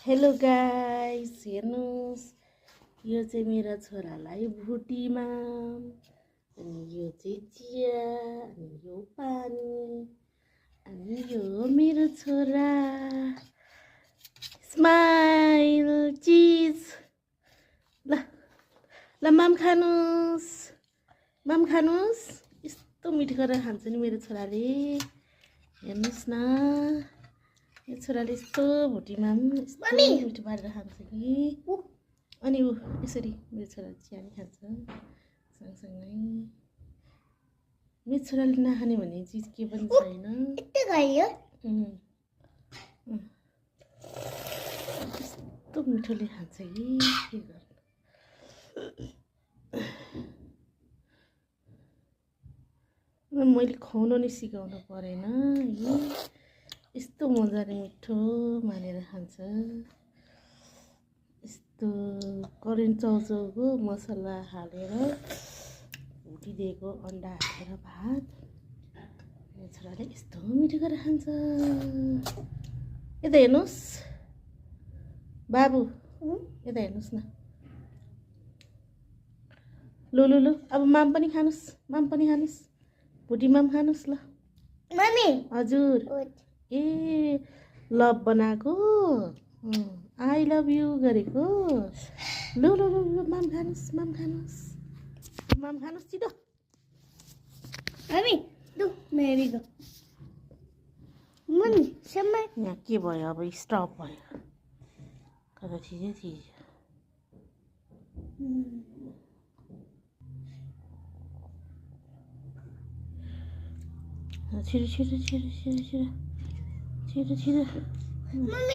hello guys, हेर्नुहोस् यो चाहिँ मेरा छोरालाई भुटीमा अनि यो चाहिँ चिया अनि यो पानी अनि यो मेरो छोरा स्माइल चिज ल ल माम खानुस् यस्तो मिठो गरेर खान्छ नि मेरो छोराले हेर्नुहोस् न यो छोराले यस्तो भुटीमा यस्तो मिठो पारेर खान्छ कि अनि ऊ यसरी मेरो छोराले चिया नि खान्छ सँगसँगै मेरो छोराले नखाने भन्ने चिज के पनि छैन यस्तो मिठोले खान्छ कि के गर्नु मैले खुवाउन नि सिकाउनु परेन है यस्तो मजाले मिठो मानेर खान्छ यस्तो करेन्ट चाउचाउको मसला हालेर भुटिदिएको अन्डा हालेर भात मेरो छोराले यस्तो मिठो गरेर खान्छ यता हेर्नुहोस् बाबु यता हेर्नुहोस् न लु अब माम पनि खानुस् भुटी माम खानुस् ल मम्मी हजुर ए लभ बनाएको आई लभ यु गरेको लु माम खानुस् छिटो मम्मी दु मेरी गो मम्मी समय यहाँ के भयो अब स्टप भयो कता थिज छिटो मम्मी